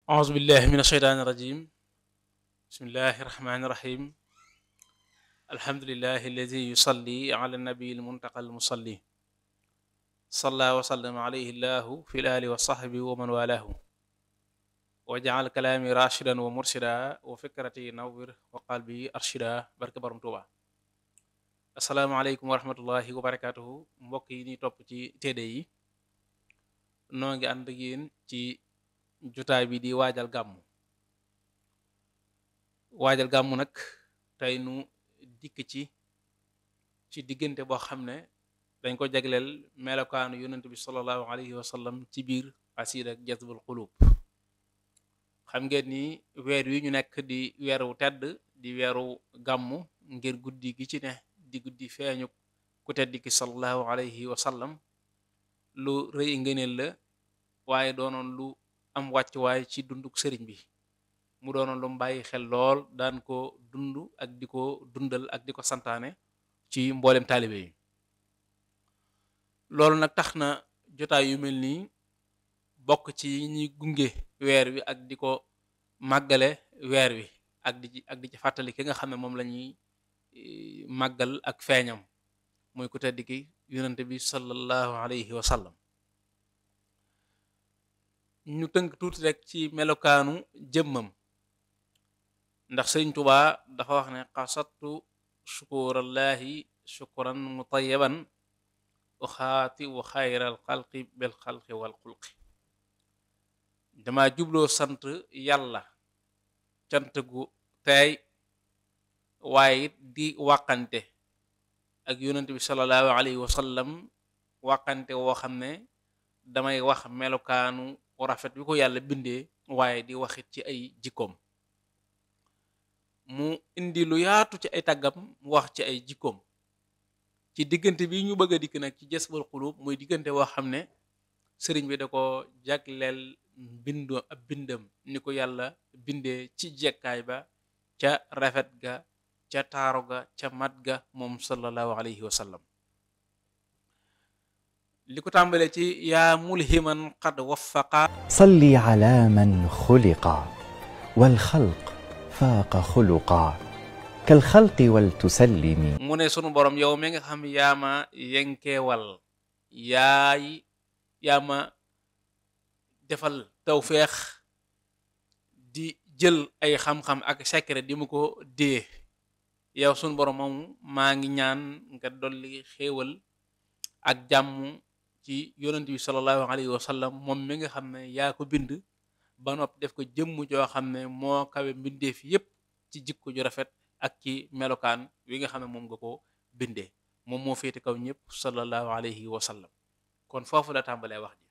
أعوذ بالله من الشيطان الرجيم بسم الله الرحمن الرحيم الحمد لله الذي يصلي على النبي المنتقى المصلي صلى وسلم عليه الله في الآل وصحبه ومن والاه وجعل كلامي راشدا ومرشدا وفكرتي نور وقلبي أرشدا barke Borom Tuuba asalaamaaleykum wa rahmatullahi wa barakatuhu mbokk yi ñuy topp ci téede yi noo ngi ànd ak yéen ci jotaay bi di waajal gàmmu nag tey nu dikk ci diggante boo xam ne dañ ko jagleel melokaanu yonent bi sallallahu alayhi wa sallam ci biir xasiida ak jazbul qulub xam ngeen ni weer wi ñu nekk di weeru tedd di weeru gàmmu ngir guddi gi ci ne di guddi feeñu ku tedd ki sallallahu alayhi wa sallam lu rëy ngëneel la waaye doonoon lu am wàccuwaay ci dunduk sëriñ bi mu doonoon lu mu bàyyi xel lool daan ko dund ak di ko dundal ak di ko santaane ci mboolem taalibe yi loolu nag tax na jotaay yu mel nii bokk ci ñuy gunge weer wi ak di ko màggale weer wi ak di ci fàttali ki nga xam ne moom la ñuy màggal ak feeñam muy ku tedd ki yonente bi sallallahu alayhi wa sallam ñu tënk tuuti rek ci melokaanu jëmmam ndax sëriñ Tuubaa dafa wax ne qasattu shukurallahi shukran mutayaban uxaati wa xayral xalqi bil xalqi wal xulqi dama jubloo sant yàlla cant gu teey waaye it di wàqante ak yonent bi sallallahu alayhi wa sallam wàqante woo xam ne damay wax melokaanu rafet bi ko yàlla bindee waaye di waxit ci ay jikkoom mu indi lu yaatu ci ay tàggam mu wax ci ay jikkoom ci diggante bi ñu bëgg a dikk nag ci jazbul qulub muy diggante woo xam ne sëriñ bi da ko jagleel ab bindam ni ko yàlla bindee ci jekkaay ba ca rafet ga ca taaru ga ca mat ga moom sallallahu alayhi wa sallam li ko tàmbale ci yaa mulhiman qad waffaqa salli ala man xuliqa wal xalq faaqa xuluqa kal xalqi wal tusallimi mu ne sunu borom yow mi nga xam yaama yenkeewal yaama defal tawfeex di jël ay xam-xam ak secret di mu ko dee yow sunu borom moom maa ngi ñaan nga dolli xéewal ak jàmm ci yonent bi sallallahu alayhi wa sallam moom mi nga xam ne yaa ko bind ba noppi def ko jëmm joo xam ne moo kawe mbindeef yépp ci jikko ju rafet ak ci melokaan wi nga xam ne moom nga ko bindee moom moo féete kaw ñëpp sallallahu alayhi wa sallam kon foofu la tàmbalee wax ji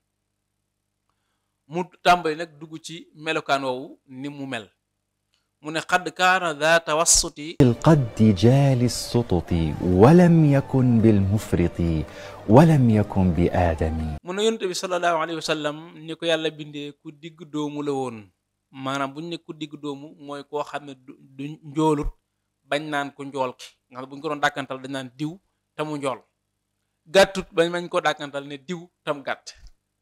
mu tàmbali nag dugg ci melokaan woowu ni mu mel mu ne xadd kaana daa tawassuti bilqaddi jaali sututi walam yakun bilmufriti walam yakun bi aadami mu ne yonent bi sallallahu alayhi wa sallam ni ko yàlla bindee ku digg doomu la woon maanaam buñ ne ku digg doomu mooy koo xam ne du njoolut bañ naan ko njool ki nga xam buñ ko doon dàkkantal dañ naan diw tamu njool gàttut bañ ko dàkkantal ne diw tam gàtt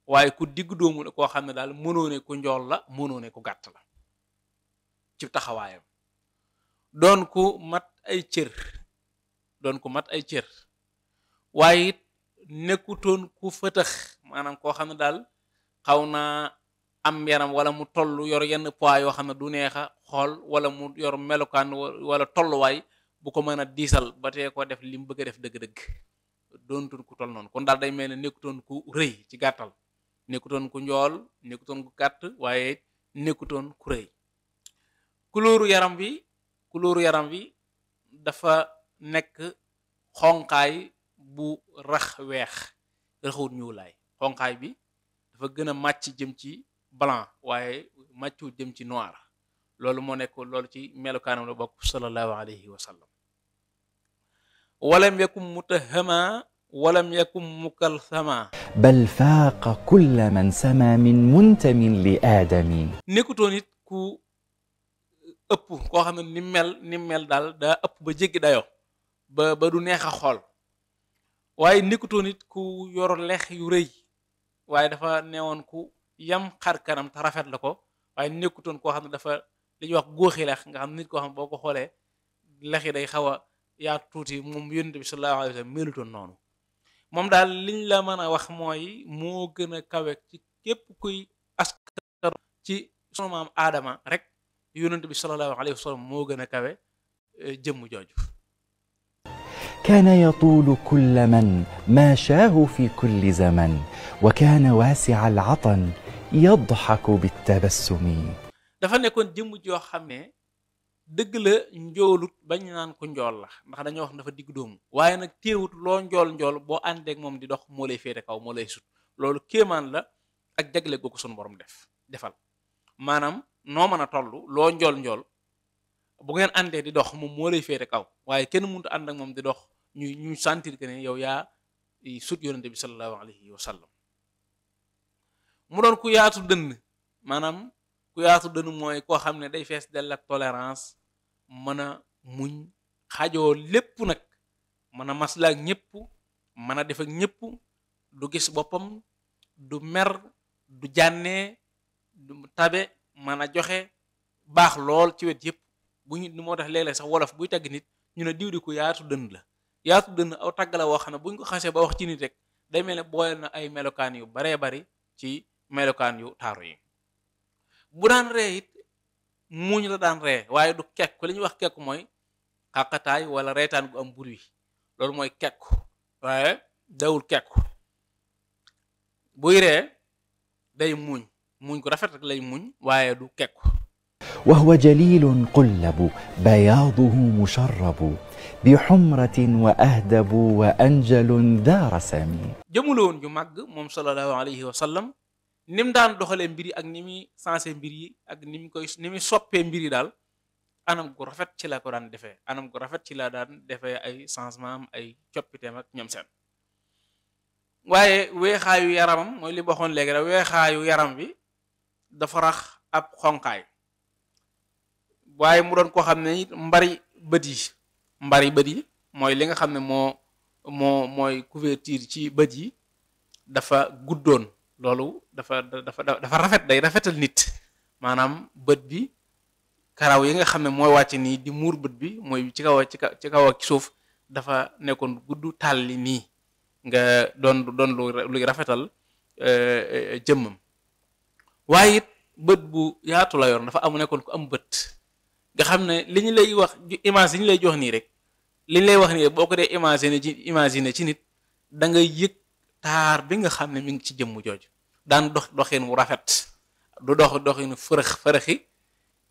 waaye ku digg doomu la koo xam ne daal mënoo ne ku njool la mënoo ne ku gàtt la ci taxawaayam doon ku mat ay cër waaye it nekkutoon ku fëtëx maanaam koo xam ne daal xaw naa am yaram wala mu toll yor yenn poids yoo xam ne du neex a xool wala mu yor melokaan wala tolluwaay bu ko mën a diisal ba tee ko def li mu bëgg a def dëgg-dëgg doontoon ku toll noonu kon daal day mel ne nekkutoon ku rëy ci gàttal nekkutoon ku njool nekkutoon ku gàtt waaye nekkutoon ku rëy kulóoru yaram bi dafa nekk xonqaay bu rax weex raxut ñuulaay xonqaay bi dafa gën a màcc jëm ci blanc waaye màccu jëm ci noir loolu moo nekk loolu ci melokaanam la bokk sallallahu alayhi wa sallam walam yakum mutahama walam yakum mukalsama bal faaqa kulla man sama min muntamin li aadami nekkutoon it ku ëpp koo xam ne ni mel daal daa ëpp ba jéggi dayo ba du neex a xool waaye nekkutoon it ku yor lex yu rëy waaye dafa neewoon ku yam xar kanam te rafet la ko waaye nekkutoon koo xam ne dafa li ñuy wax góoxi lex nga xam nit koo xam boo ko xoolee lex yi day xaw a yaatu tuuti. moom yonent bi sallallahu alayhi wa sallam melutoon noonu. moom daal liñ la mën a wax mooy moo gën a kawe ci képp kuy askan ci sunu maam aadama rek yonent bi sallallahu alayhi wa sallam moo gën a kawe jëmm jooju. كان يطول كل من ماشاه في كل زمن وكان واسع العطن يضحك بالتبسم. dafa nekkoon jëmm joo xam ne dëgg la njoolut bañ naan ko njool la ndax dañoo wax dafa digg doomu waaye nag téewut loo njool boo àndeek moom di dox moo lay féete kaw moo lay sut. loolu kéemaan la ak jagle googu sunu borom defal maanaam noo mën a toll loo njool bu ngeen àndee di dox moom moo lay féete kaw waaye kenn mënut a ànd ak moom di dox ñu sentir que ne yow yaa sut yonente bi sallallahu alayhi wa sallam. mu doon ku yaatu dënn maanaam ku yaatu dënn mooy koo xam ne day fees dell ak tolérance mën a muñ xajoo lépp nag mën a maslaa ak ñëpp mën a def ak ñëpp du gis boppam du mer du jànnee du tabe mën a joxe baax lool ci wet yëpp. bu ñu moo tax léeg-léeg sax wolof buy tagg nit ñu ne diw di ko yaatu dënn la. yaatu dënn aw tagg la woo xam ne buñ ko xasee ba wax ci nit rek day mel ne boole na ay melokaan yu baree bari ci melokaan yu taaru yi. bu daan ree it muuñ la daan ree waaye du kekku li ñuy wax kekku mooy xàqataay wala reetaan gu am bruit loolu mooy kekku waaye dawul kekku. buy ree day muuñ ko rafet rek lay muuñ waaye du kekku. وهو جليل قلب بياضه مشرب بحمرة وأهدب وأنجل ذا رسم. jëmuloon ju màgg moom sallallahu alayhi wa sallam ni mu daan doxalee mbir yi ak ni muy sensé mbir yi ak ni muy soppee mbir yi daal anam gu rafet ci la ko daan defee anam gu rafet ci la daan defee ay changement am ay coppiteem ak ñoom seen. waaye weexaayu yaramam mooy li ma waxoon léegi rek weexaayu yaram bi dafa rax ab xonkaay. waaye mu doon koo xam ne it mbari bët yi mooy li nga xam ne mooy couverture ci bët yi dafa guddoon. loolu dafa rafet day rafetal nit maanaam bët bi karaw yi nga xam ne mooy wàcc nii di muur bët bi mooy ci kaw ak suuf dafa nekkoon gudd tàlli nii nga doon luy rafetal jëmmam. waaye it bët bu yaatu la yor dafa nekkoon ku am bët. nga xam ne li ñu lay wax image yi ñu lay jox nii rek li ñu lay wax nii rek boo ko dee imaginer ci nit da nga yëg taar bi nga xam ne mi ngi ci jëmm jooju. daan doxin wu rafet du doxinu fërëxi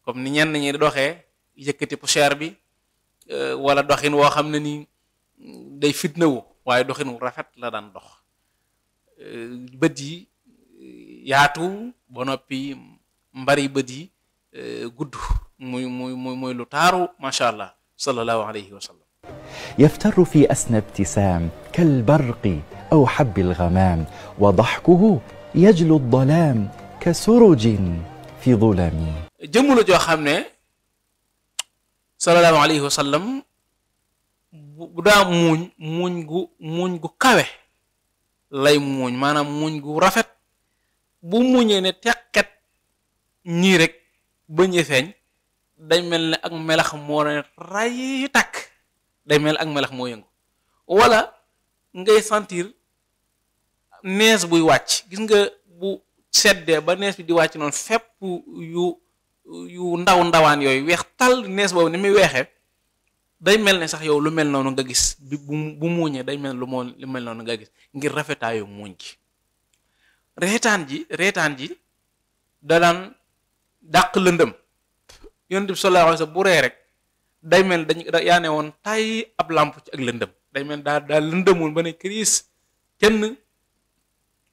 comme ni ñenn ñi di doxee yëkkati poussière bi wala doxin woo xam ne ni day fitnawu waaye doxin wu rafet la daan dox. bët yi yaatu ba noppi mbari bët yi gudd. muy lu taaru macha allah sallallahu alayhi wa sallam. يفتر في أسنى ابتسام كالبرق أو حب الغمام وضحكه يجلو الظلام كسرج في ظلم. jëmm la joo xam ne sallallahu alayhi wa sallam bu daa muuñ gu kawe lay muuñ maanaam muuñ gu rafet bu muuñee ne teqet ñii rek bañ a feeñ day mel ne ak melax moo ne ray takk day mel ak melax moo yëngu wala ngay sentir nees buy wàcc. gis nga bu seddee ba nees bi di wàcc noonu fépp yu ndawaan yooyu weex tal nees boobu ni muy weexee day mel ne sax yow lu mel noonu nga gis bu muuñee day mel lu mel noonu nga gis ngir rafetaayu muuñ gi. reetaan ji da daan dàq lëndëm. yonent bi sallallahu alayhi wa sallam bu ree rek day mel yaa ne woon tay ab làmp ci ak lëndëm day mel daa lëndëmoon ba ne crise kenn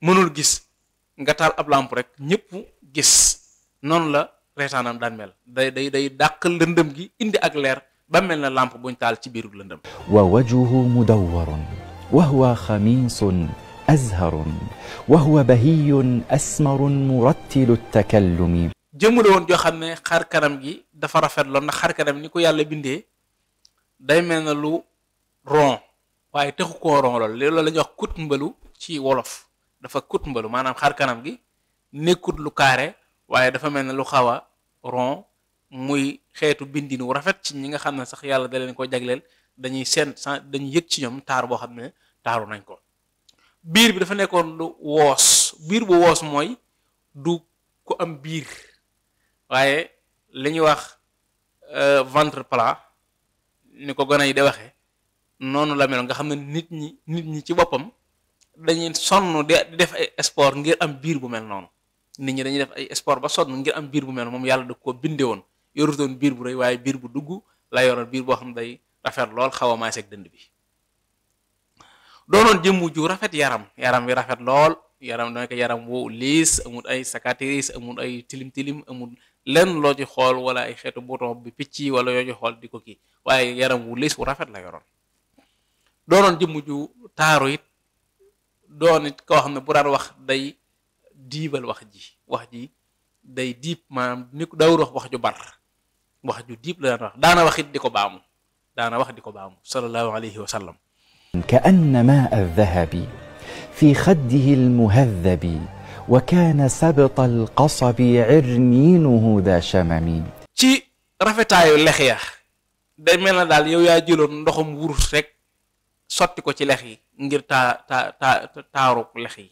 mënul gis nga taal ab làmp rek ñëpp gis. noonu la reetaanam daan mel day dàq lëndëm gi indi ak leer ba mel na làmp buñ taal ci biiru lëndëm. wa wajhuhu mudawwarun wa huwa xamiisun azharun wa huwa bahiyyun asmarun murattilu takallumi. jëmm la woon joo xam ne xar kanam gi dafa rafet lool ndax xar kanam ni ko yàlla bindee day mel na lu ron waaye texu koo ron lool loolu la ñuy wax kut mbalu ci wolof dafa kut mbalu maanaam xar kanam gi nekkut lu carré waaye dafa mel ne lu xaw a rond muy xeetu bindin wu rafet ci ñi nga xam ne sax yàlla da leen ko jagleel dañuy dañuy yëg ci ñoom taar boo xam ne taaru nañ ko. biir bi dafa nekkoon lu woos, biir bu woos mooy du ku am biir waaye li ñuy wax ventre plat ni ko gone yi di waxee noonu la meloon nga xam ne nit ñi ci boppam dañuy sonn di def ay sport ngir am biir bu mel noonu. nit ñi dañuy def ay sport ba sonn ngir am biir bu mel moom yàlla da ko binde woon yorutoon biir bu rëy waaye biir bu dugg la yoroon, biir boo xam ne day rafet lool xaw a maaseeg dënd bi. doonoon jëmm ju rafet yaram wi rafet lool, yaram dana ko yaram wu liis, amul ay cicatrices, amul ay tilim amul lenn loo ci xool wala ay xeetu bouton bi picc wala yoo ci xool di ko kii, waaye yaram wu liis wu rafet la yoroon. doonoon jëmm ju taaru it, doon it koo xam ne bu daan wax day diibal wax ji day diib, maanaam ni ko daawul wax ju bar, wax ju diib la daan wax, daana wax it di ko baamu sallallahu alayhi wa sallam. كأن ماء الذهب في خده المهذب وكان سبط القصب عرنينه ذا شمم. ci rafetaayu lex ya day mel na daal yow yaa jëloon ndoxum wurus rek sotti ko ci lex yi ngir taaru lex yi,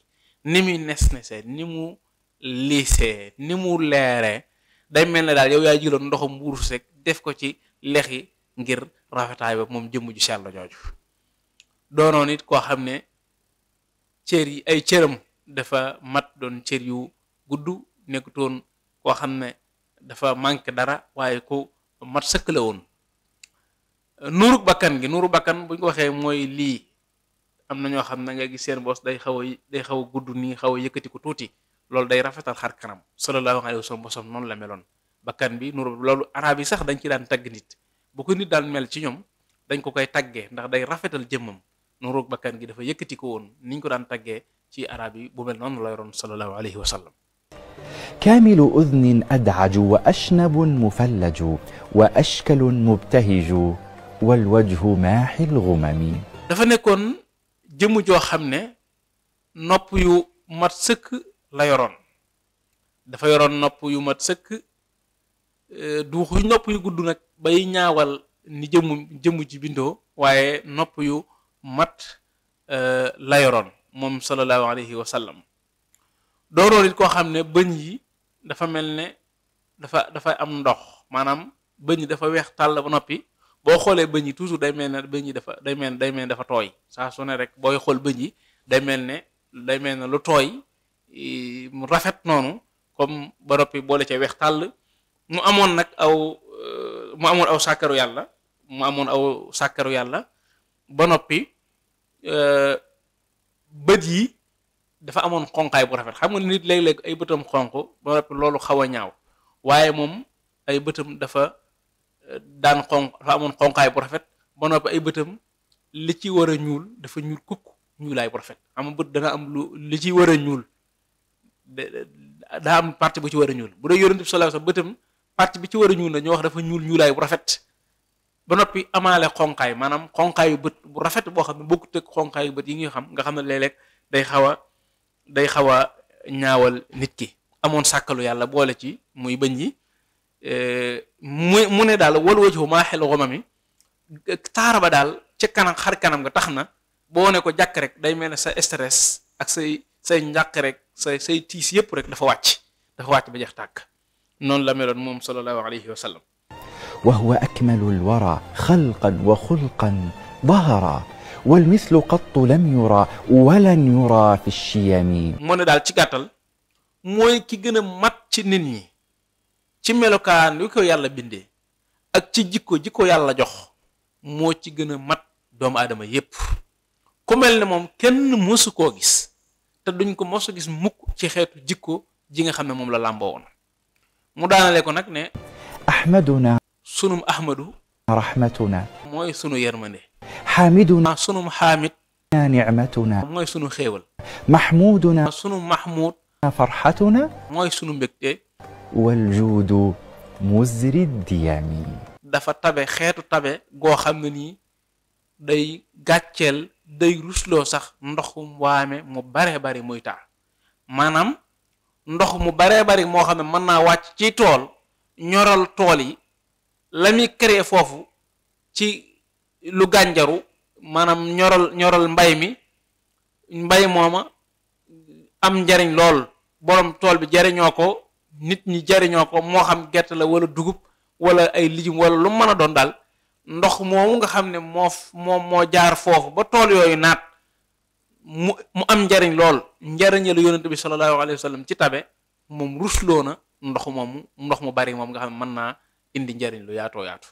ni muy nes-nesee, ni mu liisee, ni mu leeree, day mel na daal yow yaa jëloon ndoxum wurus rek def ko ci lex yi ngir rafetaay ba moom jëmm ju sell jooju. doonoon nit koo xam ne cër yi ay cëram dafa mat, doon cër yu gudd, nekkutoon koo xam ne dafa manqué dara waaye ku mat sëkk la woon. nuuru bakkan buñ ko waxee mooy lii, am na ñoo xam ne nga gis seen bos day xaw a gudd nii, xaw a yëkkati ko tuuti, loolu day rafetal xar kanam. sallallahu alayhi wa sallam bosam noonu la meloon. bakkan bi nuuru, loolu arab yi sax dañ ci daan tagg nit, bu ko nit daan mel ci ñoom dañ ko koy taggee ndax day rafetal jëmmam. nuuru bakkan gi dafa yëkkati ko woon, niñ ko daan taggee ci arab yi bu mel noonu la yoroon sallallahu alayhi wa sallam. كامل أذن أدعج وأشنب مفلج وأشكل مبتهج والوجه ماحي الغمم. dafa nekkoon jëmm joo xam ne nopp yu mat sëkk la yoroon, dafa yoroon nopp yu mat sëkk, du nopp yu gudd nag bay ñaawal ni jëmm ji bindoo, waaye nopp yu mat la yoroon moom sallallahu alayhi wa sallam. dooroon it koo xam ne bëñ yi dafa mel ne dafa am ndox, maanaam bëñ yi dafa weex tàll ba noppi boo xoolee bëñ yi toujours day mel ne bëñ yi day mel dafa tooy saa su ne rek booy xool bëñ yi day mel ne lu tooy mu rafet noonu, comme ba noppi boole ca weex tàll. mu amoon aw sàkkaru yàlla ba noppi bët yi dafa amoon xonqaay bu rafet. xam nga nit léeg-léeg ay bëtam xonq ba noppi loolu xaw a ñaaw, waaye moom ay bëtam dafa amoon xonqaay bu rafet ba noppi ay bëtam li ci war a ñuul dafa ñuul kukk, ñuulaay bu rafet. xam nga bët dana am li ci war a ñuul, daa am partie bu ci war a ñuul. bu dee Yonent bi sallallahu alayhi wasallam bëtam partie bi ci war a ñuul la ñu wax dafa ñuulaay bu rafet ba noppi amaale xonqaay, maanaam xonqaayu bët bu rafet boo xam ne bokkut ak xonqaayu bët yi nga xam ne léeg-léeg day xaw a ñaawal nit ki. amoon sàkkalu yàlla boole ci muy bëñ yi, mu ne daal wal wajhu maa xel xomami, taara ba daal ca kanam xar kanam nga tax na boo ne ko jàkk rek day mel ne sa stress ak say njàq rek say tiis yëpp rek dafa wàcc ba jeex tàkk. noonu la meloon moom sallallahu alayhi wa sallam. وهو أكمل الورى خلقا وخلقا ظهرا والمثل قط لم يرى ولن يرى في الشيم. mu ne daal ci gàttal mooy ki gën a mat ci nit ñi ci melokaan wi ko yàlla bindee ak ci jikko yàlla jox, moo ci gën a mat doomu aadama yépp. ku mel ne moom kenn mësu koo gis te duñ ko mësu gis mukk ci xeetu jikko ji nga xam ne moom la làmboo woon. mu daanale ko nag ne أحمدنا sunum ahmadu رحمتنا mooy sunu yërmande, حامدنا sunum xaamid نعمتنا mooy sunu xéewal, محمودنا sunu mahmud فرحتنا mooy sunu mbégte. والجود مزري الديام. dafa tabe xeetu tabe goo xam ne nii day gàcceel, day rusloo sax ndoxum waame mu bare muy taa. maanaam ndox mu baree bari moo xam ne mën naa wàcc ci tool ñoral tool yi la muy créer foofu ci lu gànjaru maanaam ñoral mbay mooma am njariñ lool borom tool bi jariñoo ko nit ñi jariñoo ko moo xam gerte la wala dugub wala ay lijum wala lu mën a doon daal ndox moomu nga xam ne moo jaar foofu ba tool yooyu naat mu am njariñ lool njariñalu yonent bi sallallahu alayhi wa sallam ci tabe moom rusloo na ndox mu bari moom nga xam ne mën naa indi njariñ lu yaatoo yaatu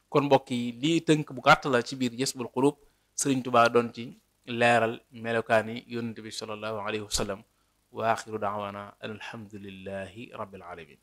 kon mbokk yi lii tënk bu gàtt la ci biir Jazbul Qulub Sëriñ Tuubaa doon ci leeral melokaani yonent bi sallallahu alayhi wa sallam wa axiru daawaana alhamdulillahi rabbil alamin